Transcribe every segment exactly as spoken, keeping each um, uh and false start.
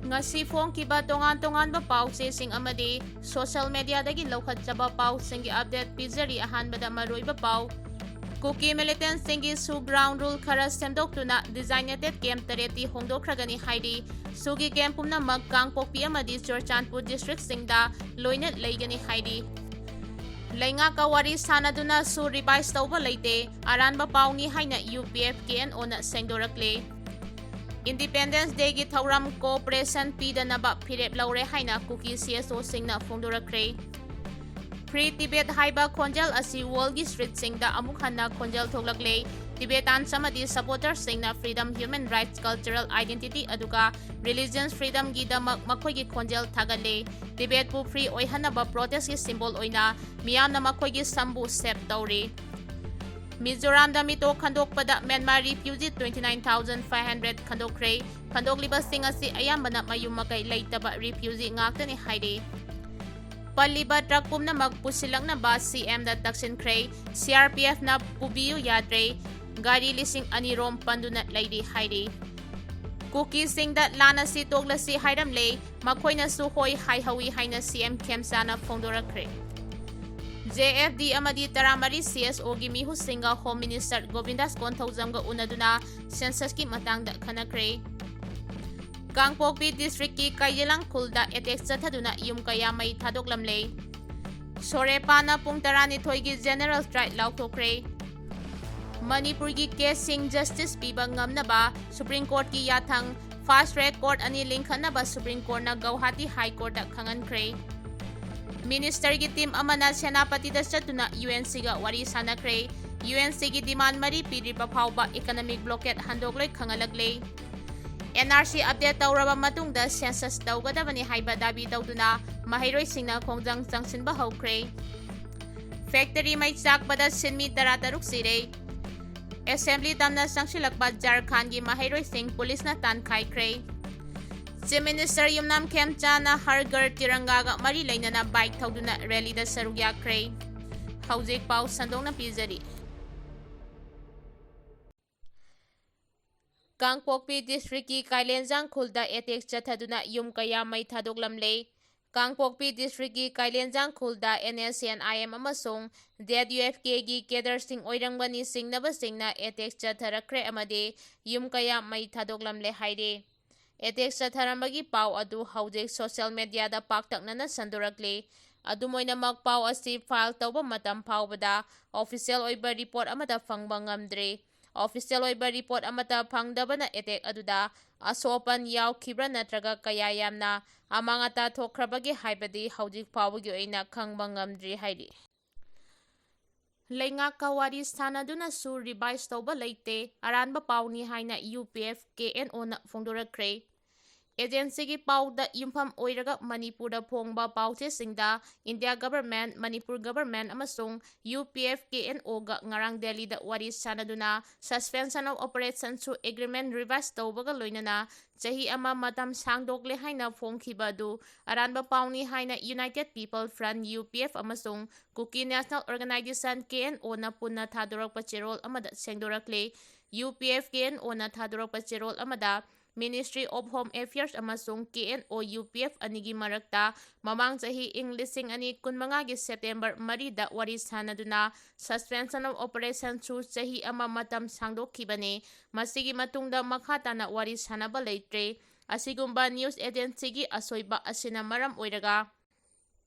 ꯉꯁꯤ ꯐꯣꯡꯈꯤꯕ ꯇꯣꯉꯥꯟ ꯇꯣꯉꯥꯟꯕ ꯄꯥꯎ ꯆꯦꯁꯤꯡ ꯑꯃꯗꯤ social mediaꯗꯒꯤ ꯂꯧꯈꯠꯆꯕ ꯄꯥꯎꯁꯤꯡꯒꯤ update ꯄꯤꯖꯔꯤ꯫ ꯑꯍꯥꯟꯕꯗ ꯃꯔꯨꯑꯣꯏꯕ ꯄꯥꯎ꯫ ꯀꯨꯀꯤ militantꯁꯤꯡꯒꯤ SoO ground rule ꯈꯔ ꯁꯦꯝꯗꯣꯛꯇꯨꯅ designated camp ꯇꯔꯦꯠꯇꯤ ꯍꯣꯡꯗꯣꯛꯈ꯭ꯔꯒꯅꯤ ꯍꯥꯏꯔꯤ꯫ SoOꯒꯤ camp ꯄꯨꯝꯅꯃꯛ ꯀꯥꯡꯄꯣꯛꯄꯤ ꯑꯃꯗꯤ ꯆꯨꯔꯆꯥꯟꯄꯨꯔ districtꯁꯤꯡꯗ ꯂꯣꯏꯅ ꯂꯩꯒꯅꯤ ꯍꯥꯏꯔꯤ꯫ ꯂꯩꯉꯥꯛꯀ ꯋꯥꯔꯤ ꯁꯥꯟꯅꯗꯨꯅ SoO revise ꯇꯧꯕ ꯂꯩꯇꯦ꯫ ꯑꯔꯥꯟꯕ ꯄꯥꯎꯅꯤ ꯍꯥꯏꯅ UPF KNOꯅ ꯁꯦꯡꯗꯣꯔꯛꯂꯦ꯫ Independence Dayꯒꯤ ꯊꯧꯔꯝ cooperation ꯄꯤꯗꯅꯕ ꯐꯤꯔꯦꯞ ꯂꯧꯔꯦ ꯍꯥꯏꯅ ꯀꯨꯀꯤ CSOꯁꯤꯡꯅ ꯐꯣꯡꯗꯣꯔꯛꯈ꯭ꯔꯦ꯫ Free Tibet ꯍꯥꯏꯕ ꯈꯣꯟꯖꯦꯜ ꯑꯁꯤ worldꯒꯤ streetꯁꯤꯡꯗ ꯑꯃꯨꯛ ꯍꯟꯅ ꯈꯣꯟꯖꯦꯜ ꯊꯣꯛꯂꯛꯂꯦ꯫ Tibetans ꯑꯃꯗꯤ supportersꯁꯤꯡꯅ freedom, human rights, cultural identity ꯑꯗꯨꯒ religious freedomꯒꯤꯗꯃꯛ ꯃꯈꯣꯏꯒꯤ ꯈꯣꯟꯖꯦꯜ ꯊꯥꯒꯠꯂꯦ꯫ Tibetꯄꯨ free ꯑꯣꯏꯍꯟꯅꯕ protestꯀꯤ symbol ꯑꯣꯏꯅ ꯃꯤꯌꯥꯝꯅ ꯃꯈꯣꯏꯒꯤ ꯁꯝꯕꯨ shave ꯇꯧꯔꯤ꯫ ꯃꯤꯖꯣꯔꯥꯝꯗ ꯃꯤꯇꯣꯞ ꯈꯟꯗꯣꯛꯄꯗ Myanmar refugee twenty nine thousand five hundred ꯈꯟꯗꯣꯛꯈ꯭ꯔꯦ꯫ ꯈꯟꯗꯣꯛꯂꯤꯕꯁꯤꯡ ꯑꯁꯤ ꯑꯌꯥꯝꯕꯅ ꯃꯌꯨꯝ ꯃꯀꯩ ꯂꯩꯇꯕ refugee ꯉꯥꯛꯇꯅꯤ ꯍꯥꯏꯔꯤ꯫ ꯄꯜꯂꯤꯕ truck ꯄꯨꯝꯅꯃꯛ ꯄꯨꯁꯤꯜꯂꯛꯅꯕ CMꯗ ꯇꯛꯁꯤꯟꯈ꯭ꯔꯦ꯫ CRPFꯅ ꯄꯨꯕꯤꯌꯨ ꯌꯥꯗ꯭ꯔꯦ꯫ ꯒꯥꯔꯤ ꯂꯤꯁꯤꯡ ꯑꯅꯤ ꯔꯣꯝ ꯄꯟꯗꯨꯅ ꯂꯩꯔꯤ ꯍꯥꯏꯔꯤ꯫ ꯀꯨꯀꯤꯁꯤꯡꯗ ꯂꯥꯟ ꯑꯁꯤ ꯇꯣꯛꯂꯁꯤ ꯍꯥꯏꯔꯝꯂꯦ꯫ ꯃꯈꯣꯏꯅꯁꯨ ꯍꯣꯏ ꯍꯥꯏꯍꯧꯏ ꯍꯥꯏꯅ CM ꯈꯦꯝꯆꯥꯅ ꯐꯣꯡꯗꯣꯔꯛꯈ꯭ꯔꯦ꯫ JFD ꯑꯃꯗꯤ ꯇꯔꯥꯃꯔꯤ CSOꯒꯤ ꯃꯤꯍꯨꯠꯁꯤꯡꯒ Home Minister ꯒꯣꯕꯤꯟꯗꯥꯁ ꯀꯣꯟꯊꯧꯖꯝꯒ ꯎꯅꯗꯨꯅ censusꯀꯤ ꯃꯇꯥꯡꯗ ꯈꯟꯅꯈ꯭ꯔꯦ꯫ ꯀꯥꯡꯄꯣꯛꯄꯤ districtꯀꯤ ꯀꯩꯖꯦꯂꯥꯡ ꯈꯨꯜꯗ attack ꯆꯠꯊꯗꯨꯅ ꯌꯨꯝ ꯀꯌꯥ ꯃꯩ ꯊꯥꯗꯣꯛꯂꯝꯂꯦ꯫ ꯁꯣꯔꯦꯄꯥꯅ ꯄꯨꯡ ꯇꯔꯥꯅꯤꯊꯣꯏꯒꯤ general strike ꯂꯥꯎꯊꯣꯛꯈ꯭ꯔꯦ꯫ ꯃꯅꯤꯄꯨꯔꯒꯤ caseꯁꯤꯡ justice ꯄꯤꯕ ꯉꯝꯅꯕ Supreme Courtꯀꯤ ꯌꯥꯊꯪ꯫ Fast track court ꯑꯅꯤ ꯂꯤꯡꯈꯠꯅꯕ Supreme Courtꯅ ꯒꯧꯍꯥꯇꯤ High Courtꯇ ꯈꯪꯍꯟꯈ꯭ꯔꯦ꯫ Ministerꯒꯤ team ꯑꯃꯅ ꯁꯦꯅꯥꯄꯇꯤꯗ ꯆꯠꯇꯨꯅ UNCꯒ ꯋꯥꯔꯤ ꯁꯥꯟꯅꯈ꯭ꯔꯦ꯫ UNCꯒꯤ demand ꯃꯔꯤ ꯄꯤꯗ꯭ꯔꯤꯕ ꯐꯥꯎꯕ economic blockade ꯍꯟꯗꯣꯛꯂꯣꯏ ꯈꯪꯍꯜꯂꯛꯂꯦ꯫ NRC update ꯇꯧꯔꯕ ꯃꯇꯨꯡꯗ census ꯇꯧꯒꯗꯕꯅꯤ ꯍꯥꯏꯕ ꯗꯥꯕꯤ ꯇꯧꯗꯨꯅ ꯃꯍꯩꯔꯣꯏꯁꯤꯡꯅ ꯈꯣꯡꯖꯪ ꯆꯪꯁꯤꯟꯕ ꯍꯧꯈ꯭ꯔꯦ꯫ Factory ꯃꯩ ꯆꯥꯛꯄꯗ ꯁꯤꯟꯃꯤ ꯇꯔꯥꯇꯔꯨꯛ ꯁꯤꯔꯦ꯫ Assembly ꯇꯝꯅ ꯆꯪꯁꯤꯜꯂꯛꯄ ꯖꯥꯔꯈꯥꯟꯒꯤ ꯃꯍꯩꯔꯣꯏꯁꯤꯡ ꯄꯨꯂꯤꯁꯅ ꯇꯥꯟꯈꯥꯏꯈ꯭ꯔꯦ꯫ Chief Minister ꯌꯨꯝꯅꯥꯝ ꯈꯦꯝꯆꯥꯅ ꯍꯔ ꯘꯔ ꯇꯤꯔꯪꯒꯥꯒ ꯃꯔꯤ ꯂꯩꯅꯅ bike ꯊꯧꯗꯨꯅ rallyꯗ ꯁꯔꯨꯛ ꯌꯥꯈ꯭ꯔꯦ꯫ ꯍꯧꯖꯤꯛ ꯄꯥꯎ ꯁꯟꯗꯣꯛꯅ ꯄꯤꯖꯔꯤ꯫ ꯀꯥꯡꯄꯣꯛꯄꯤ ꯗꯤꯁꯇ꯭ꯔꯤꯛꯀꯤ ꯀꯥꯏꯂꯦꯟꯖꯥꯡ ꯈꯨꯜꯗ ꯑꯦꯇꯦꯛ ꯆꯠꯊꯗꯨꯅ ꯌꯨꯝ ꯀꯌꯥ ꯃꯩ ꯊꯥꯗꯣꯛꯂꯝꯂꯦ꯫ ꯀꯥꯡꯄꯣꯛꯄꯤ ꯗꯤꯁꯇ꯭ꯔꯤꯛꯀꯤ ꯀꯥꯏꯂꯦꯟꯖꯥꯡ ꯈꯨꯜꯗ N S N I M ꯑꯃꯁꯨꯡ ꯖꯦꯠ ꯌꯨ ꯑꯦꯐ ꯀꯦꯒꯤ ꯀꯦꯗꯔꯁꯤꯡ ꯑꯣꯏꯔꯝꯒꯅꯤ ꯆꯤꯡꯅꯕꯁꯤꯡꯅ ꯑꯦꯇꯦꯛ ꯆꯠꯊꯔꯛꯈ꯭ꯔꯦ ꯑꯃꯗꯤ ꯌꯨꯝ ꯀꯌꯥ ꯃꯩ ꯊꯥꯗꯣꯛꯂꯝꯂꯦ ꯍꯥꯏꯔꯤ꯫ ꯑꯦꯇꯦꯛ ꯆꯠꯊꯔꯝꯕꯒꯤ ꯄꯥꯎ ꯑꯗꯨ ꯍꯧꯖꯤꯛ ꯁꯣꯁꯤꯌꯦꯜ ꯃꯦꯗꯤꯌꯥꯗ ꯄꯥꯛꯇꯛꯅꯅ ꯁꯟꯗꯣꯔꯛꯂꯤ꯫ ꯑꯗꯨꯝ ꯑꯣꯏꯅꯃꯛ, ꯄꯥꯎ ꯑꯁꯤ ꯐꯥꯏꯜ ꯇꯧꯕ ꯃꯇꯝ ꯐꯥꯎꯕꯗ ꯑꯣꯐꯤꯁꯤꯌꯦꯜ ꯑꯣꯏꯕ ꯔꯤꯄꯣꯔꯠ ꯑꯃꯠꯇ ꯐꯪꯕ ꯉꯝꯗ꯭ꯔꯤ꯫ ꯑꯣꯐꯤꯁꯤꯌꯦꯜ ꯑꯣꯏꯕ ꯔꯤꯄꯣꯔꯠ ꯑꯃꯠꯇ ꯐꯪꯗꯕꯅ ꯑꯦꯇꯦꯛ ꯑꯗꯨꯗ ꯑꯁꯣꯛ ꯑꯄꯟ ꯌꯥꯎꯈꯤꯕ꯭ꯔꯥ ꯅꯠꯇ꯭ꯔꯒ ꯀꯌꯥ ꯌꯥꯝꯅ ꯑꯃꯥꯡ ꯑꯇꯥ ꯊꯣꯛꯈ꯭ꯔꯕꯒꯦ ꯍꯥꯏꯕꯗꯤ ꯍꯧꯖꯤꯛ ꯐꯥꯎꯕꯒꯤ ꯑꯣꯏꯅ ꯈꯪꯕ ꯉꯝꯗ꯭ꯔꯤ ꯍꯥꯏꯔꯤ꯫ ꯂꯩꯉꯥꯛꯀ ꯋꯥꯔꯤ ꯁꯥꯟꯅꯗꯨꯅꯁꯨ ꯔꯤꯚꯥꯏꯁ ꯇꯧꯕ ꯂꯩꯇꯦ, ꯑꯔꯥꯟꯕ ꯄꯥꯎꯅꯤ ꯍꯥꯏꯅ U P F K N O ꯐꯣꯡꯗꯣꯔꯛꯈ꯭ꯔꯦ꯫ ꯑꯦꯖꯦꯟꯁꯤꯒꯤ ꯄꯥꯎꯗ ꯌꯨꯝꯐꯝ ꯑꯣꯏꯔꯒ ꯃꯅꯤꯄꯨꯔꯗ ꯐꯣꯡꯕ ꯄꯥꯎꯆꯦꯁꯤꯡꯗ ꯏꯟꯗꯤꯌꯥ ꯒꯚꯔꯟꯃꯦꯟꯠ, ꯃꯅꯤꯄꯨꯔ ꯒꯚꯔꯟꯃꯦꯟꯠ ꯑꯃꯁꯨꯡ U P F K N ꯑꯣꯒ ꯉꯔꯥꯡ ꯗꯦꯜꯂꯤꯗ ꯋꯥꯔꯤ ꯁꯥꯟꯅꯗꯨꯅ ꯁꯁꯄꯦꯟꯁꯟ ꯑꯣꯐ ꯑꯣꯄꯔꯦꯁꯟꯁꯨ ꯑꯦꯒ꯭ꯔꯤꯃꯦꯟꯠ ꯔꯤꯚꯥꯏꯁ ꯇꯧꯕꯒ ꯂꯣꯏꯅꯅ ꯆꯍꯤ ꯑꯃ ꯃꯇꯝ ꯁꯥꯡꯗꯣꯛꯂꯦ ꯍꯥꯏꯅ ꯐꯣꯡꯈꯤꯕ ꯑꯗꯨ ꯑꯔꯥꯟꯕ ꯄꯥꯎꯅꯤ ꯍꯥꯏꯅ united people front, U P F, ꯑꯃꯁꯨꯡ ꯀꯨꯀꯤ national organisation, K N O ꯄꯨꯟꯅ ꯊꯥꯗꯣꯔꯛꯄ ꯆꯦꯔꯣꯜ ꯑꯃꯗ ꯁꯦꯡꯗꯣꯔꯛꯂꯦ꯫ U P F K N O ꯊꯥꯗꯣꯔꯛꯄ ꯆꯦꯔꯣꯜ ꯑꯃꯗ Ministry of Home Affairs ꯑꯃꯁꯨꯡ K N O U P F ꯑꯅꯤꯒꯤ ꯃꯔꯛꯇ ꯃꯃꯥꯡ ꯆꯍꯤ ꯏꯪ ꯂꯤꯁꯤꯡ ꯑꯅꯤ ꯀꯨꯟꯃꯉꯥꯒꯤ ꯁꯦꯞꯇꯦꯝꯕꯔ ꯃꯔꯤꯗ ꯋꯥꯔꯤ ꯁꯥꯟꯅꯗꯨꯅ ꯁꯁꯄꯦꯟꯁꯟ ꯑꯣꯐ ꯑꯣꯄꯔꯦꯁꯟꯁꯨ ꯆꯍꯤ ꯑꯃ ꯃꯇꯝ ꯁꯥꯡꯗꯣꯛꯈꯤꯕꯅꯤ꯫ ꯃꯁꯤꯒꯤ ꯃꯇꯨꯡꯗ ꯃꯈꯥ ꯇꯥꯅ ꯋꯥꯔꯤ ꯁꯥꯟꯅꯕ ꯂꯩꯇ꯭ꯔꯦ꯫ ꯑꯁꯤꯒꯨꯝꯕ ꯅ꯭ꯌꯨꯁ ꯑꯦꯖꯦꯟꯁꯤꯒꯤ ꯑꯁꯣꯏꯕ ꯑꯁꯤꯅ ꯃꯔꯝ ꯑꯣꯏꯔꯒ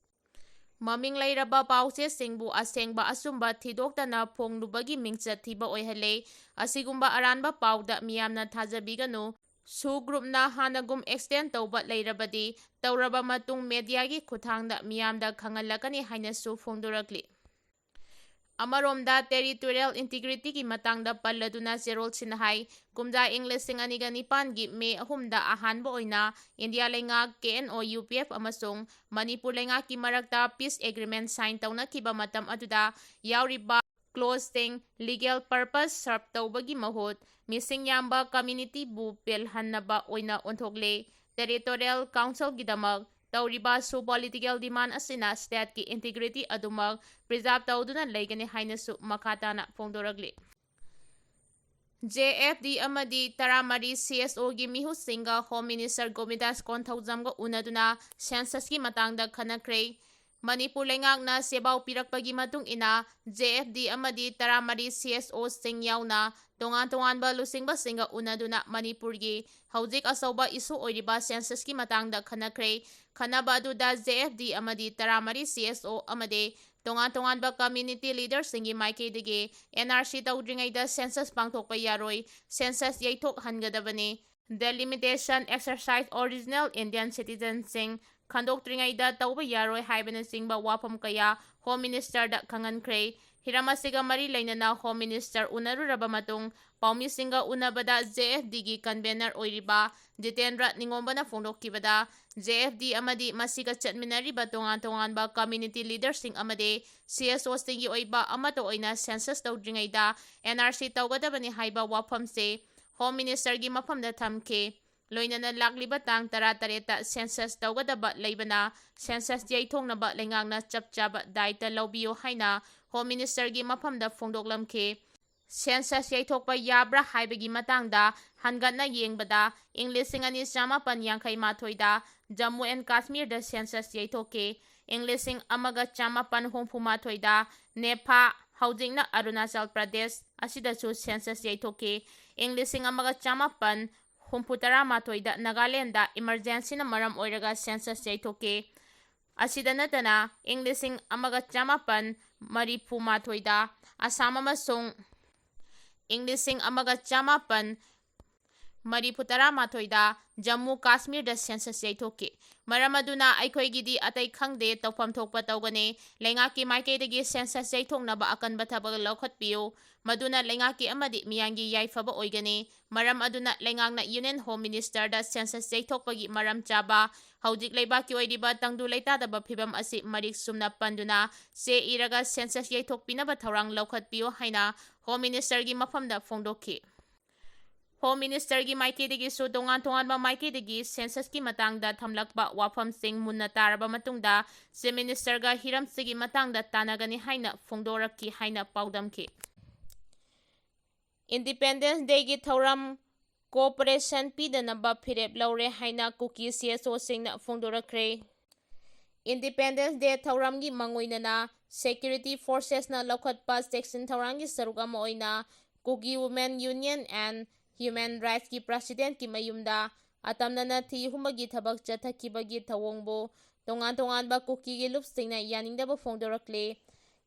ꯃꯃꯤꯡ ꯂꯩꯔꯕ ꯄꯥꯎꯆꯦꯁꯤꯡꯕꯨ ꯑꯁꯦꯡꯕ ꯑꯆꯨꯝꯕ ꯊꯤꯗꯣꯛꯇꯅ ꯐꯣꯡꯂꯨꯕꯒꯤ ꯃꯤꯡꯆꯠ ꯊꯤꯕ ꯑꯣꯏꯍꯜꯂꯦ꯫ ꯑꯁꯤꯒꯨꯝꯕ ꯑꯔꯥꯟꯕ ꯄꯥꯎꯗ ꯃꯤꯌꯥꯝꯅ ꯊꯥꯖꯕꯤꯒꯅꯨ꯫ ꯁꯨ ꯒ꯭ꯔꯨꯞꯅ ꯍꯥꯟꯅꯒꯨꯝ ꯑꯦꯛꯁꯇꯦꯟ ꯇꯧꯕ ꯂꯩꯔꯕꯗꯤ, ꯇꯧꯔꯕ ꯃꯇꯨꯡ ꯃꯦꯗꯤꯌꯥꯒꯤ ꯈꯨꯠꯊꯥꯡꯗ ꯃꯤꯌꯥꯝꯗ ꯈꯪꯍꯜꯂꯛꯀꯅꯤ ꯍꯥꯏꯅꯁꯨ ꯐꯣꯡꯗꯣꯔꯛꯂꯤ꯫ ꯑꯃꯔꯣꯝꯗ, ꯇꯦꯔꯤꯇꯣꯔꯤꯌꯦꯜ ꯏꯟꯇꯤꯒ꯭ꯔꯤꯇꯤꯒꯤ ꯃꯇꯥꯡꯗ ꯄꯜꯂꯗꯨꯅ ꯆꯦꯔꯣꯜꯁꯤꯅ ꯍꯥꯏ, ꯀꯨꯝꯖꯥ ꯏꯪ ꯂꯤꯁꯤꯡ ꯑꯅꯤꯒ ꯅꯤꯄꯥꯟꯒꯤ ꯃꯦ ꯑꯍꯨꯝꯗ ꯑꯍꯥꯟꯕ ꯑꯣꯏꯅ ꯏꯟꯗꯤꯌꯥ ꯂꯩꯉꯥꯛ, ꯀꯦ N O U P F ꯑꯃꯁꯨꯡ ꯃꯅꯤꯄꯨꯔ ꯂꯩꯉꯥꯛꯀꯤ ꯃꯔꯛꯇ ꯄꯤꯁ ꯑꯦꯒ꯭ꯔꯤꯃꯦꯟꯠ ꯁꯥꯏꯟ ꯇꯧꯅꯈꯤꯕ ꯃꯇꯝ ꯑꯗꯨꯗ ꯌꯥꯎꯔꯤꯕ ꯀ꯭ꯂꯣꯖꯁꯤꯡ ꯂꯤꯒꯦꯜ ꯄꯔꯄꯁ ꯁꯔꯚ ꯇꯧꯕꯒꯤ ꯃꯍꯨꯠ ꯃꯤꯁꯤꯡ ꯌꯥꯝꯕ ꯀꯝꯃ꯭ꯌꯨꯅꯤꯇꯤꯕꯨ ꯄꯦꯜꯍꯟꯅꯕ ꯑꯣꯏꯅ ꯑꯣꯟꯊꯣꯛꯂꯦ꯫ ꯇꯦꯔꯤꯇꯣꯔꯤꯌꯦꯜ ꯀꯥꯎꯟꯁꯤꯜꯒꯤꯗꯃꯛ ꯇꯧꯔꯤꯕ ꯁꯨ ꯄꯣꯂꯤꯇꯤꯀꯦꯜ ꯗꯤꯃꯥꯟ ꯑꯁꯤꯅ ꯁ꯭ꯇꯦꯠꯀꯤ ꯏꯟꯇꯤꯒ꯭ꯔꯤꯇꯤ ꯑꯗꯨꯃꯛ ꯄ꯭ꯔꯤꯖꯥꯔꯚ ꯇꯧꯗꯨꯅ ꯂꯩꯒꯅꯤ ꯍꯥꯏꯅꯁꯨ ꯃꯈꯥ ꯇꯥꯅ ꯐꯣꯡꯗꯣꯔꯛꯂꯤ꯫ ꯖꯦ ꯑꯦꯐ ꯗꯤ ꯑꯃꯗꯤ ꯇꯔꯥꯃꯔꯤ ꯁꯤ ꯑꯦꯁ ꯑꯣꯒꯤ ꯃꯤꯍꯨꯠꯁꯤꯡꯒ Home Minister ꯒꯣꯕꯤꯟꯗꯥꯁ ꯀꯣꯟꯊꯧꯖꯝꯒ ꯎꯅꯗꯨꯅ censusꯀꯤ ꯃꯇꯥꯡꯗ ꯈꯟꯅꯈ꯭ꯔꯦ꯫ ꯃꯅꯤꯄꯨꯔ ꯂꯩꯉꯥꯛꯅ ꯆꯦꯕꯥꯎ ꯄꯤꯔꯛꯄꯒꯤ ꯃꯇꯨꯡ ꯏꯟꯅ, ꯖꯦ ꯑꯦꯐ ꯗꯤ ꯑꯃꯗꯤ ꯇꯔꯥꯃꯔꯤ ꯁꯤ ꯑꯦꯁ ꯑꯣꯁꯤꯡ ꯌꯥꯎꯅ ꯇꯣꯉꯥꯟ ꯇꯣꯉꯥꯟꯕ ꯂꯨꯆꯤꯡꯕꯁꯤꯡꯒ ꯎꯅꯗꯨꯅ ꯃꯅꯤꯄꯨꯔꯒꯤ ꯍꯧꯖꯤꯛ ꯑꯆꯧꯕ issue ꯑꯣꯏꯔꯤꯕ censusꯀꯤ ꯃꯇꯥꯡꯗ ꯈꯟꯅꯈ꯭ꯔꯦ꯫ ꯈꯟꯅꯕ ꯑꯗꯨꯗ ꯖꯦ ꯑꯦꯐ ꯗꯤ ꯑꯃꯗꯤ ꯇꯔꯥꯃꯔꯤ ꯁꯤ ꯑꯦꯁ ꯑꯣ ꯑꯃꯗꯤ ꯇꯣꯉꯥꯟ ꯇꯣꯉꯥꯟꯕ community leaderꯁꯤꯡꯒꯤ ꯃꯥꯏꯀꯩꯗꯒꯤ ꯑꯦꯟ ꯑꯥꯔ ꯁꯤ ꯇꯧꯗ꯭ꯔꯤꯉꯩꯗ census ꯄꯥꯡꯊꯣꯛꯄ ꯌꯥꯔꯣꯏ, census ꯌꯩꯊꯣꯛꯍꯟꯒꯗꯕꯅꯤ, delimitation exercise, original Indian citizenꯁꯤꯡ ꯈꯟꯗꯣꯛꯇ꯭ꯔꯤꯉꯩꯗ ꯇꯧꯕ ꯌꯥꯔꯣꯏ ꯍꯥꯏꯕꯅꯆꯤꯡꯕ ꯋꯥꯐꯝ ꯀꯌꯥ Home Ministerꯗ ꯈꯪꯍꯟꯈ꯭ꯔꯦ꯫ ꯍꯤꯔꯝ ꯑꯁꯤꯒ ꯃꯔꯤ ꯂꯩꯅꯅ Home Minister ꯎꯅꯔꯨꯔꯕ ꯃꯇꯨꯡ ꯄꯥꯎꯃꯤꯁꯤꯡꯒ ꯎꯅꯕꯗ ꯖꯦ ꯑꯦꯐ ꯗꯤꯒꯤ convener ꯑꯣꯏꯔꯤꯕ ꯖꯤꯇꯦꯟꯗ꯭ꯔ ꯅꯤꯉꯣꯝꯕꯅ ꯐꯣꯡꯗꯣꯛꯈꯤꯕꯗ, ꯖꯦ ꯑꯦꯐ ꯗꯤ ꯑꯃꯗꯤ ꯃꯁꯤꯒ ꯆꯠꯃꯤꯟꯅꯔꯤꯕ ꯇꯣꯉꯥꯟ ꯇꯣꯉꯥꯟꯕ community leaderꯁꯤꯡ ꯑꯃꯗꯤ ꯁꯤ ꯑꯦꯁ ꯑꯣꯁꯤꯡꯒꯤ ꯑꯣꯏꯕ ꯑꯃꯠꯇ ꯑꯣꯏꯅ census ꯇꯧꯗ꯭ꯔꯤꯉꯩꯗ ꯑꯦꯟ ꯑꯥꯔ ꯁꯤ ꯇꯧꯒꯗꯕꯅꯤ ꯍꯥꯏꯕ ꯋꯥꯐꯝꯁꯦ Home Ministerꯒꯤ ꯃꯐꯝꯗ ꯊꯝꯈꯤ꯫ ꯂꯣꯏꯅꯅ ꯂꯥꯛꯂꯤꯕ ꯇꯥꯡ ꯇꯔꯥꯇꯔꯦꯠꯇ census ꯇꯧꯒꯗꯕ ꯂꯩꯕꯅ, census ꯌꯩꯊꯣꯛꯅꯕ ꯂꯩꯉꯥꯛꯅ ꯆꯞ ꯆꯥꯕ ꯗꯥꯏꯇ ꯂꯧꯕꯤꯌꯨ ꯍꯥꯏꯅ Home Ministerꯒꯤ ꯃꯐꯝꯗ ꯐꯣꯡꯗꯣꯛꯂꯝꯈꯤ꯫ Census ꯌꯩꯊꯣꯛꯄ ꯌꯥꯕ꯭ꯔꯥ ꯍꯥꯏꯕꯒꯤ ꯃꯇꯥꯡꯗ ꯍꯟꯒꯠꯅ ꯌꯦꯡꯕꯗ, ꯏꯪ ꯂꯤꯁꯤꯡ ꯑꯅꯤ ꯆꯥꯃꯥꯄꯟ ꯌꯥꯡꯈꯩ ꯃꯥꯊꯣꯏꯗ Jammu and Kashmirꯗ census ꯌꯩꯊꯣꯛꯈꯤ꯫ ꯏꯪ ꯂꯤꯁꯤꯡ ꯑꯃꯒ ꯆꯥꯃꯥꯄꯟ ꯍꯨꯝꯐꯨ ꯃꯥꯊꯣꯏꯗ ꯅꯦꯐꯥ, ꯍꯧꯖꯤꯛꯅ ꯑꯔꯨꯅꯥꯆꯜ ꯄ꯭ꯔꯗꯦꯁ, ꯑꯁꯤꯗꯁꯨ census ꯌꯩꯊꯣꯛꯈꯤ꯫ ꯏꯪ ꯂꯤꯁꯤꯡ ꯑꯃꯒ ꯆꯥꯃꯥꯄꯟ ꯍꯨꯝꯐꯨ ꯇꯔꯥ ꯃꯥꯊꯣꯏꯗ ꯅꯥꯒꯥꯂꯦꯟꯗ emergencyꯅ ꯃꯔꯝ ꯑꯣꯏꯔꯒ census ꯌꯩꯊꯣꯛꯈꯤ꯫ ꯑꯁꯤꯗ ꯅꯠꯇꯅ, ꯏꯪ ꯂꯤꯁꯤꯡ ꯑꯃꯒ ꯆꯥꯃꯥꯄꯟ ꯃꯔꯤꯐꯨ ꯃꯥꯊꯣꯏꯗ ꯑꯁꯥꯝ ꯑꯃꯁꯨꯡ ꯏꯪ ꯂꯤꯁꯤꯡ ꯑꯃꯒ ꯆꯥꯃꯥꯄꯟ ꯃꯔꯤꯐꯨ ꯇꯔꯥ ꯃꯥꯊꯣꯏꯗ ꯖꯝꯃꯨ ꯀꯥꯁꯃꯤꯔꯗ census ꯌꯩꯊꯣꯛꯈꯤ꯫ ꯃꯔꯝ ꯑꯗꯨꯅ ꯑꯩꯈꯣꯏꯒꯤꯗꯤ ꯑꯇꯩ ꯈꯪꯗꯦ, ꯇꯧꯐꯝ ꯊꯣꯛꯄ ꯇꯧꯒꯅꯤ꯫ ꯂꯩꯉꯥꯛꯀꯤ ꯃꯥꯏꯀꯩꯗꯒꯤ census ꯌꯩꯊꯣꯛꯅꯕ ꯑꯀꯟꯕ ꯊꯕꯛ ꯂꯧꯈꯠꯄꯤꯌꯨ, ꯃꯗꯨꯅ ꯂꯩꯉꯥꯛꯀꯤ ꯑꯃꯗꯤ ꯃꯤꯌꯥꯝꯒꯤ ꯌꯥꯏꯐꯕ ꯑꯣꯏꯒꯅꯤ꯫ ꯃꯔꯝ ꯑꯗꯨꯅ ꯂꯩꯉꯥꯛꯅ Union Home Ministerꯗ census ꯌꯩꯊꯣꯛꯄꯒꯤ ꯃꯔꯝ ꯆꯥꯕ ꯍꯧꯖꯤꯛ ꯂꯩꯕꯥꯛꯀꯤ ꯑꯣꯏꯔꯤꯕ ꯇꯪꯗꯨ ꯂꯩꯇꯥꯗꯕ ꯐꯤꯕꯝ ꯑꯁꯤ ꯃꯔꯤꯛ ꯆꯨꯝꯅ ꯄꯟꯗꯨꯅ ꯆꯦ ꯏꯔꯒ census ꯌꯩꯊꯣꯛꯄꯤꯅꯕ ꯊꯧꯔꯥꯡ ꯂꯧꯈꯠꯄꯤꯌꯨ ꯍꯥꯏꯅ Home Ministerꯒꯤ ꯃꯐꯝꯗ ꯐꯣꯡꯗꯣꯛꯈꯤ꯫ Home Ministerꯒꯤ ꯃꯥꯏꯀꯩꯗꯒꯤꯁꯨ ꯇꯣꯉꯥꯟ ꯇꯣꯉꯥꯟꯕ ꯃꯥꯏꯀꯩꯗꯒꯤ censusꯀꯤ ꯃꯇꯥꯡꯗ ꯊꯝꯂꯛꯄ ꯋꯥꯐꯝꯁꯤꯡ ꯃꯨꯟꯅ ꯇꯥꯔꯕ ꯃꯇꯨꯡꯗ Chief Ministerꯒ ꯍꯤꯔꯝꯁꯤꯒꯤ ꯃꯇꯥꯡꯗ ꯇꯥꯟꯅꯒꯅꯤ ꯍꯥꯏꯅ ꯐꯣꯡꯗꯣꯔꯛꯈꯤ ꯍꯥꯏꯅ ꯄꯥꯎꯗꯝꯈꯤ꯫ Independence Dayꯒꯤ ꯊꯧꯔꯝ cooperation ꯄꯤꯗꯅꯕ ꯐꯤꯔꯦꯞ ꯂꯧꯔꯦ ꯍꯥꯏꯅ ꯀꯨꯀꯤ C S Oꯁꯤꯡꯅ ꯐꯣꯡꯗꯣꯔꯛꯈ꯭ꯔꯦ꯫ Independence Day ꯊꯧꯔꯝꯒꯤ ꯃꯥꯡꯑꯣꯏꯅꯅ security forcesꯅ ꯂꯧꯈꯠꯄ ꯆꯦꯛꯁꯤꯟ ꯊꯧꯔꯥꯡꯒꯤ ꯁꯔꯨꯛ ꯑꯃ ꯑꯣꯏꯅ Kuki Women Union and Human Rightsꯀꯤ presidentꯀꯤ ꯃꯌꯨꯝꯗ ꯑꯇꯝꯅꯅ ꯊꯤ ꯍꯨꯝꯕꯒꯤ ꯊꯕꯛ ꯆꯠꯊꯈꯤꯕꯒꯤ ꯊꯧꯑꯣꯡꯕꯨ ꯇꯣꯉꯥꯟ ꯇꯣꯉꯥꯟꯕ ꯀꯨꯀꯤꯒꯤ ꯂꯨꯞꯁꯤꯡꯅ ꯌꯥꯅꯤꯡꯗꯕ ꯐꯣꯡꯗꯣꯔꯛꯂꯤ꯫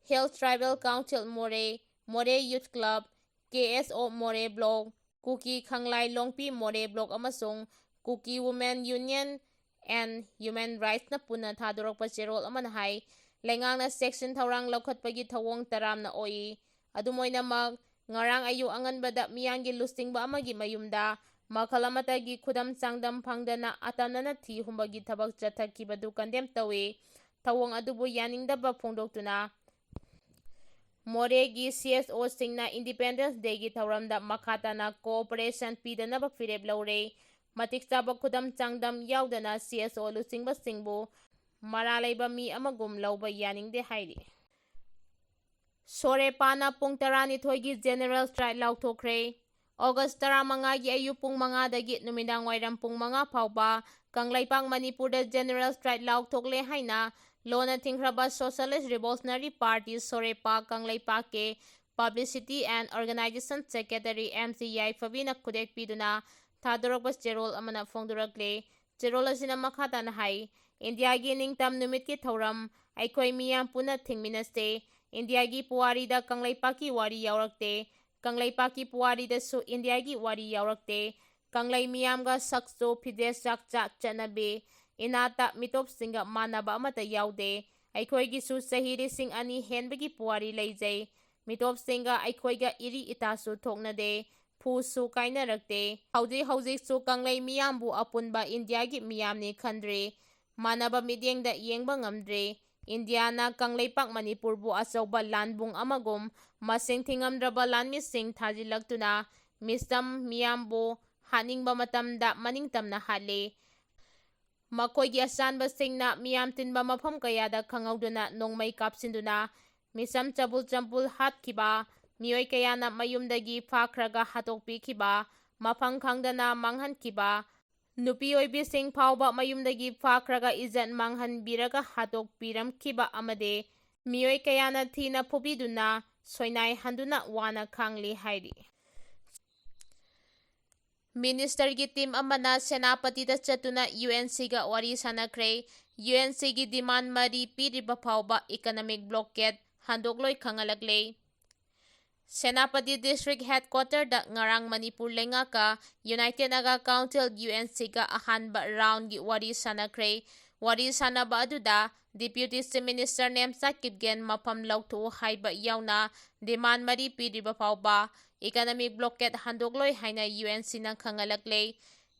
Hill Tribal Council ꯃꯣꯔꯦ, ꯃꯣꯔꯦ Youth Club, K S O ꯃꯣꯔꯦ Block, ꯀꯨꯀꯤ ꯈꯪꯂꯥꯏ ꯂꯣꯡꯄꯤ ꯃꯣꯔꯦ Block ꯑꯃꯁꯨꯡ Kuki Women Union and Human Rightsꯅ ꯄꯨꯟꯅ ꯊꯥꯗꯣꯔꯛꯄ ꯆꯦꯔꯣꯜ ꯑꯃꯅ ꯍꯥꯏ, ꯂꯩꯉꯥꯛꯅ ꯆꯦꯛꯁꯤꯟ ꯊꯧꯔꯥꯡ ꯂꯧꯈꯠꯄꯒꯤ ꯊꯧꯑꯣꯡ ꯇꯔꯥꯝꯅ ꯑꯣꯛꯏ꯫ ꯑꯗꯨꯝ ꯑꯣꯏꯅꯃꯛ, ꯉꯔꯥꯡ ꯑꯌꯨꯛ ꯑꯉꯟꯕꯗ ꯃꯤꯌꯥꯝꯒꯤ ꯂꯨꯆꯤꯡꯕ ꯑꯃꯒꯤ ꯃꯌꯨꯝꯗ ꯃꯈꯜ ꯑꯃꯠꯇꯒꯤ ꯈꯨꯗꯝ ꯆꯥꯡꯗꯝ ꯐꯪꯗꯅ ꯑꯇꯝꯅꯅ ꯊꯤ ꯍꯨꯝꯕꯒꯤ ꯊꯕꯛ ꯆꯠꯊꯈꯤꯕꯗꯨ condemn ꯇꯧꯏ꯫ ꯊꯧꯑꯣꯡ ꯑꯗꯨꯕꯨ ꯌꯥꯅꯤꯡꯗꯕ ꯐꯣꯡꯗꯣꯛꯇꯨꯅ ꯃꯣꯔꯦꯒꯤ C S Oꯁꯤꯡꯅ Independence Dayꯒꯤ ꯊꯧꯔꯝꯗ ꯃꯈꯥ ꯇꯥꯅ cooperation ꯄꯤꯗꯅꯕ ꯐꯤꯔꯦꯞ ꯂꯧꯔꯦ꯫ ꯃꯇꯤꯛ ꯆꯥꯕ ꯈꯨꯗꯝ ꯆꯥꯡꯗꯝ ꯌꯥꯎꯗꯅ C S O ꯂꯨꯆꯤꯡꯕꯁꯤꯡꯕꯨ ꯃꯔꯥ ꯂꯩꯕ ꯃꯤ ꯑꯃꯒꯨꯝ ꯂꯧꯕ ꯌꯥꯅꯤꯡꯗꯦ ꯍꯥꯏꯔꯤ꯫ ꯁꯣꯔꯦꯄꯥꯅ ꯄꯨꯡ ꯇꯔꯥꯅꯤꯊꯣꯏꯒꯤ general strike ꯂꯥꯎꯊꯣꯛꯈ꯭ꯔꯦ꯫ August ꯇꯔꯥꯃꯉꯥꯒꯤ ꯑꯌꯨꯛ ꯄꯨꯡ ꯃꯉꯥꯗꯒꯤ ꯅꯨꯃꯤꯗꯥꯡ ꯋꯥꯏꯔꯝ ꯄꯨꯡ ꯃꯉꯥ ꯐꯥꯎꯕ ꯀꯪꯂꯩꯄꯥꯛ ꯃꯅꯤꯄꯨꯔꯗ general strike ꯂꯥꯎꯊꯣꯛꯂꯦ ꯍꯥꯏꯅ ꯂꯣꯟꯅ ꯊꯤꯡꯈ꯭ꯔꯕ Socialist Revolutionary Party ꯁꯣꯔꯦꯄꯥ ꯀꯪꯂꯩꯄꯥꯛꯀꯤ Publicity and Organization Secretary M C ꯌꯥꯏꯐꯕꯤꯅ ꯈꯨꯗꯦꯛ ꯄꯤꯗꯨꯅ ꯊꯥꯗꯣꯔꯛꯄ ꯆꯦꯔꯣꯜ ꯑꯃꯅ ꯐꯣꯡꯗꯣꯔꯛꯂꯤ꯫ ꯆꯦꯔꯣꯜ ꯑꯁꯤꯅ ꯃꯈꯥ ꯇꯥꯅ ꯍꯥꯏ, ꯏꯟꯗꯤꯌꯥꯒꯤ ꯅꯤꯡꯇꯝ ꯅꯨꯃꯤꯠꯀꯤ ꯊꯧꯔꯝ ꯑꯩꯈꯣꯏ ꯃꯤꯌꯥꯝ ꯄꯨꯟꯅ ꯊꯤꯡꯃꯤꯟꯅꯁꯦ꯫ ꯏꯟꯗꯤꯌꯥꯒꯤ ꯄꯨꯋꯥꯔꯤꯗ ꯀꯪꯂꯩꯄꯥꯛꯀꯤ ꯋꯥꯔꯤ ꯌꯥꯎꯔꯛꯇꯦ꯫ ꯀꯪꯂꯩꯄꯥꯛꯀꯤ ꯄꯨꯋꯥꯔꯤꯗꯁꯨ ꯏꯟꯗꯤꯌꯥꯒꯤ ꯋꯥꯔꯤ ꯌꯥꯎꯔꯛꯇꯦ꯫ ꯀꯪꯂꯩ ꯃꯤꯌꯥꯝꯒ ꯁꯛꯁꯨ ꯐꯤꯖꯦꯠ ꯆꯥꯛꯆꯥ ꯆꯠꯅꯕꯤ ꯏꯅꯥꯠꯇ ꯃꯤꯇꯣꯞꯁꯤꯡꯒ ꯃꯥꯟꯅꯕ ꯑꯃꯠꯇ ꯌꯥꯎꯗꯦ꯫ ꯑꯩꯈꯣꯏꯒꯤꯁꯨ ꯆꯍꯤ ꯂꯤꯁꯤꯡ ꯑꯅꯤ ꯍꯦꯟꯕꯒꯤ ꯄꯨꯋꯥꯔꯤ ꯂꯩꯖꯩ꯫ ꯃꯤꯇꯣꯞꯁꯤꯡꯒ ꯑꯩꯈꯣꯏꯒ ꯏꯔꯤ ꯏꯇꯥꯁꯨ ꯊꯣꯛꯅꯗꯦ꯫ ꯐꯨꯁꯨ ꯀꯥꯏꯅꯔꯛꯇꯦ꯫ ꯍꯧꯖꯤꯛ ꯍꯧꯖꯤꯛꯁꯨ ꯀꯪꯂꯩ ꯃꯤꯌꯥꯝꯕꯨ ꯑꯄꯨꯟꯕ ꯏꯟꯗꯤꯌꯥꯒꯤ ꯃꯤꯌꯥꯝꯅꯤ ꯈꯟꯗ꯭ꯔꯦ꯫ ꯃꯥꯟꯅꯕ ꯃꯤꯠꯌꯦꯡꯗ ꯌꯦꯡꯕ ꯉꯝꯗ꯭ꯔꯦ꯫ ꯏꯟꯗꯤꯌꯥꯅ ꯀꯪꯂꯩꯄꯥꯛ ꯃꯅꯤꯄꯨꯔꯕꯨ ꯑꯆꯧꯕ ꯂꯥꯟꯕꯨꯡ ꯑꯃꯒꯨꯝ ꯃꯁꯤꯡ ꯊꯤꯉꯝꯗ꯭ꯔꯕ ꯂꯥꯟꯃꯤꯁꯤꯡ ꯊꯥꯖꯤꯜꯂꯛꯇꯨꯅ ꯃꯤꯆꯝ ꯃꯤꯌꯥꯝꯕꯨ ꯍꯥꯠꯅꯤꯡꯕ ꯃꯇꯝꯗ ꯃꯅꯤꯡ ꯇꯝꯅ ꯍꯥꯠꯂꯤ꯫ ꯃꯈꯣꯏꯒꯤ ꯑꯆꯥꯟꯕꯁꯤꯡꯅ ꯃꯤꯌꯥꯝ ꯇꯤꯟꯕ ꯃꯐꯝ ꯀꯌꯥꯗ ꯈꯪꯍꯧꯗꯅ ꯅꯣꯡꯃꯩ ꯀꯥꯞꯁꯤꯟꯗꯨꯅ ꯃꯤꯆꯝ ꯆꯕꯨꯜ ꯆꯝꯄꯨꯜ ꯍꯥꯠꯈꯤꯕ, ꯃꯤꯑꯣꯏ ꯀꯌꯥꯅ ꯃꯌꯨꯝꯗꯒꯤ ꯐꯥꯈ꯭ꯔꯒ ꯍꯥꯠꯇꯣꯛꯄꯤꯈꯤꯕ, ꯃꯐꯝ ꯈꯪꯗꯅ ꯃꯥꯡꯍꯟꯈꯤꯕ, ꯅꯨꯄꯤ ꯑꯣꯏꯕꯤꯁꯤꯡ ꯐꯥꯎꯕ ꯃꯌꯨꯝꯗꯒꯤ ꯐꯥꯈ꯭ꯔꯒ ꯏꯖꯠ ꯃꯥꯡꯍꯟꯕꯤꯔꯒ ꯍꯥꯠꯇꯣꯛꯄꯤꯔꯝꯈꯤꯕ ꯑꯃꯗꯤ ꯃꯤꯑꯣꯏ ꯀꯌꯥꯅ ꯊꯤꯅ ꯐꯨꯕꯤꯗꯨꯅ ꯁꯣꯏꯅꯥꯏꯍꯟꯗꯨꯅ ꯋꯥꯅ ꯈꯥꯡꯂꯤ ꯍꯥꯏꯔꯤ꯫ ꯃꯤꯅꯤꯁꯇꯔꯒꯤ ꯇꯤꯝ ꯑꯃꯅ ꯁꯦꯅꯥꯄꯇꯤꯗ ꯆꯠꯇꯨꯅ ꯌꯨ ꯑꯦꯟ ꯁꯤꯒ ꯋꯥꯔꯤ ꯁꯥꯟꯅꯈ꯭ꯔꯦ꯫ ꯌꯨ ꯑꯦꯟ ꯁꯤꯒꯤ ꯗꯤꯃꯥꯟ ꯃꯔꯤ ꯄꯤꯔꯤꯕ ꯐꯥꯎꯕ ꯏꯀꯅꯣꯃꯤꯛ ꯕ꯭ꯂꯣꯀꯦꯠ ꯍꯟꯗꯣꯛꯂꯣꯏ ꯈꯪꯍꯜꯂꯛꯂꯦ꯫ ꯁꯦꯅꯥꯄꯇꯤ ꯗꯤꯁꯇ꯭ꯔꯤꯛ ꯍꯦꯗꯀ꯭ꯋꯥꯇꯔꯗ ꯉꯔꯥꯡ ꯃꯅꯤꯄꯨꯔ ꯂꯩꯉꯥꯛꯀ united Naga council, U N ꯁꯤꯒ ꯑꯍꯥꯟꯕ ꯔꯥꯎꯟꯒꯤ ꯋꯥꯔꯤ ꯁꯥꯟꯅꯈ꯭ꯔꯦ꯫ ꯋꯥꯔꯤ ꯁꯥꯟꯅꯕ ꯑꯗꯨꯗ deputy chief minister Nemcha Kipgen ꯃꯐꯝ ꯂꯧꯊꯣꯛꯎ ꯍꯥꯏꯕ ꯌꯥꯎꯅ ꯗꯤꯃꯥꯟ ꯃꯔꯤ ꯄꯤꯔꯤꯕ ꯐꯥꯎꯕ ꯏꯀꯅꯣꯃꯤꯛ ꯕ꯭ꯂꯣꯀꯦꯠ ꯍꯟꯗꯣꯛꯂꯣꯏ ꯍꯥꯏꯅ ꯌꯨ ꯑꯦꯟ ꯁꯤꯅ ꯈꯪꯍꯜꯂꯛꯂꯦ꯫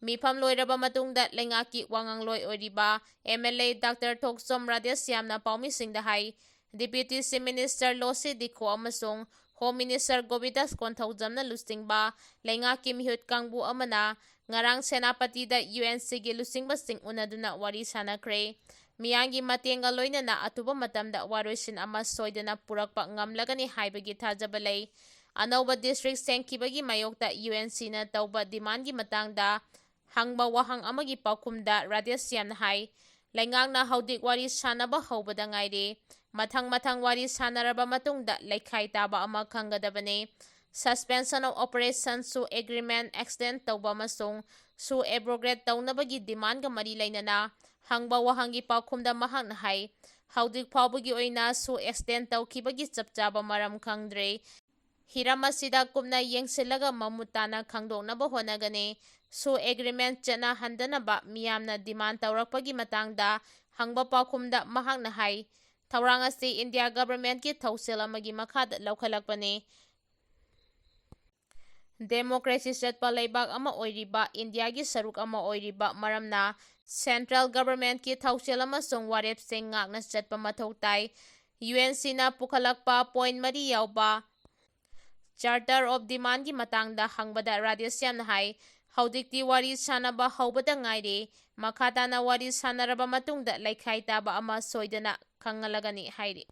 ꯃꯤꯐꯝ ꯂꯣꯏꯔꯕ ꯃꯇꯨꯡꯗ ꯂꯩꯉꯥꯛꯀꯤ ꯋꯥꯉꯥꯡꯂꯣꯏ ꯑꯣꯏꯔꯤꯕ ꯑꯦꯝ ꯑꯦꯜ ꯑꯦ ꯗꯥꯛꯇꯔ ꯊꯣꯛꯆꯣꯝ ꯔꯥꯙꯦꯁ꯭ꯌꯥꯝꯅ ꯄꯥꯎꯃꯤꯁꯤꯡꯗ ꯍꯥꯏ, ꯗꯤꯄ꯭ꯌꯨꯇꯤ ꯆꯤꯐ ꯃꯤꯅꯤꯁꯇꯔ ꯂꯣꯁꯤ ꯗꯤꯈꯣ ꯑꯃꯁꯨꯡ ꯍꯣꯝ ꯃꯤꯅꯤꯁꯇꯔ ꯒꯣꯕꯤꯟꯗꯥꯁ ꯀꯣꯟꯊꯧꯖꯝꯅ ꯂꯨꯆꯤꯡꯕ ꯂꯩꯉꯥꯛꯀꯤ ꯃꯤꯍꯨꯠ ꯀꯥꯡꯕꯨ ꯑꯃꯅ ꯉꯔꯥꯡ ꯁꯦꯅꯥꯄꯇꯤꯗ ꯌꯨ ꯑꯦꯟ ꯁꯤꯒꯤ ꯂꯨꯆꯤꯡꯕꯁꯤꯡ ꯎꯅꯗꯨꯅ ꯋꯥꯔꯤ ꯁꯥꯟꯅꯈ꯭ꯔꯦ꯫ ꯃꯤꯌꯥꯝꯒꯤ ꯃꯇꯦꯡꯒ ꯂꯣꯏꯅꯅ ꯑꯊꯨꯕ ꯃꯇꯝꯗ ꯋꯥꯔꯣꯏꯁꯤꯟ ꯑꯃ ꯁꯣꯏꯗꯅ ꯄꯨꯔꯛꯄ ꯉꯝꯂꯒꯅꯤ ꯍꯥꯏꯕꯒꯤ ꯊꯥꯖꯕ ꯂꯩ꯫ ꯑꯅꯧꯕ ꯗꯤꯁꯇ꯭ꯔꯤꯛ ꯁꯦꯝꯈꯤꯕꯒꯤ ꯃꯥꯌꯣꯛꯇ ꯌꯨ ꯑꯦꯟ ꯁꯤꯅ ꯇꯧꯕ ꯗꯤꯃꯥꯟꯒꯤ ꯃꯇꯥꯡꯗ ꯍꯪꯕ ꯋꯥꯍꯪ ꯑꯃꯒꯤ ꯄꯥꯎꯈꯨꯝꯗ ꯔꯥꯙꯦꯁ꯭ꯌꯥꯝꯅ ꯍꯥꯏ, ꯂꯩꯉꯥꯛꯅ ꯍꯧꯖꯤꯛ ꯋꯥꯔꯤ ꯁꯥꯟꯅꯕ ꯍꯧꯕꯗ ꯉꯥꯏꯔꯤ꯫ ꯃꯊꯪ ꯃꯊꯪ ꯋꯥꯔꯤ ꯁꯥꯟꯅꯔꯕ ꯃꯇꯨꯡꯗ ꯂꯩꯈꯥꯏ ꯇꯥꯕ ꯑꯃ ꯈꯪꯒꯗꯕꯅꯤ꯫ Suspension of Operation ꯁꯨ ꯑꯦꯒ꯭ꯔꯤꯃꯦꯟ ꯑꯦꯛꯁꯇꯦꯟ ꯇꯧꯕ ꯑꯃꯁꯨꯡ ꯁꯨ ꯑꯦꯕ꯭ꯔꯣꯒꯦꯠ ꯇꯧꯅꯕꯒꯤ ꯗꯤꯃꯥꯟꯒ ꯃꯔꯤ ꯂꯩꯅꯅ ꯍꯪꯕ ꯋꯥꯍꯪꯒꯤ ꯄꯥꯎꯈꯨꯝꯗ ꯃꯍꯥꯛꯅ ꯍꯥꯏ, ꯍꯧꯖꯤꯛ ꯐꯥꯎꯕꯒꯤ ꯑꯣꯏꯅ ꯁꯨ ꯑꯦꯛꯁꯇꯦꯟ ꯇꯧꯈꯤꯕꯒꯤ ꯆꯞ ꯆꯥꯕ ꯃꯔꯝ ꯈꯪꯗ꯭ꯔꯤ꯫ ꯍꯤꯔꯝ ꯑꯁꯤꯗ ꯀꯨꯞꯅ ꯌꯦꯡꯁꯤꯜꯂꯒ ꯃꯃꯨꯠ ꯇꯥꯅ ꯈꯪꯗꯣꯛꯅꯕ ꯍꯣꯠꯅꯒꯅꯤ꯫ ꯁꯨ ꯑꯦꯒ꯭ꯔꯤꯃꯦꯟ ꯆꯠꯅꯍꯟꯗꯅꯕ ꯃꯤꯌꯥꯝꯅ ꯗꯤꯃꯥꯟ ꯇꯧꯔꯛꯄꯒꯤ ꯃꯇꯥꯡꯗ ꯍꯪꯕ ꯄꯥꯎꯈꯨꯝꯗ ꯃꯍꯥꯛꯅ ꯍꯥꯏ, ꯊꯧꯔꯥꯡ ꯑꯁꯤ ꯏꯟꯗꯤꯌꯥ ꯒꯚꯔꯟꯃꯦꯟꯠꯀꯤ ꯊꯧꯁꯤꯜ ꯑꯃꯒꯤ ꯃꯈꯥꯗ ꯂꯧꯈꯠꯂꯛꯄꯅꯤ꯫ ꯗꯦꯃꯣꯀ꯭ꯔꯦꯁꯤ ꯆꯠꯄ ꯂꯩꯕꯥꯛ ꯑꯃ ꯑꯣꯏꯔꯤꯕ ꯏꯟꯗꯤꯌꯥꯒꯤ ꯁꯔꯨꯛ ꯑꯃ ꯑꯣꯏꯔꯤꯕ ꯃꯔꯝꯅ ꯁꯦꯟꯇ꯭ꯔꯦꯜ ꯒꯚꯔꯟꯃꯦꯟꯠꯀꯤ ꯊꯧꯁꯤꯜ ꯑꯃꯁꯨꯡ ꯋꯥꯔꯦꯞꯁꯤꯡ ꯉꯥꯛꯅ ꯆꯠꯄ ꯃꯊꯧ ꯇꯥꯏ꯫ ꯌꯨ ꯑꯦꯟ ꯁꯤꯅ ꯄꯨꯈꯠꯂꯛꯄ ꯄꯣꯏꯟꯠ ꯃꯔꯤ ꯌꯥꯎꯕ Charter of Demand ꯒꯤ ꯃꯇꯥꯡꯗ ꯍꯪꯕꯗ ꯔꯥꯙꯦꯁ꯭ꯌꯥꯝꯅ ꯍꯥꯏ, ꯍꯧꯖꯤꯛꯇꯤ ꯋꯥꯔꯤ ꯁꯥꯟꯅꯕ ꯍꯧꯕꯗ ꯉꯥꯏꯔꯤ꯫ ꯃꯈꯥ ꯇꯥꯅ ꯋꯥꯔꯤ ꯁꯥꯟꯅꯔꯕ ꯃꯇꯨꯡꯗ ꯂꯩꯈꯥꯏ ꯇꯥꯕ ꯑꯃ ꯁꯣꯏꯗꯅ ꯈꯪꯍꯜꯂꯒꯅꯤ ꯍꯥꯏꯔꯤ꯫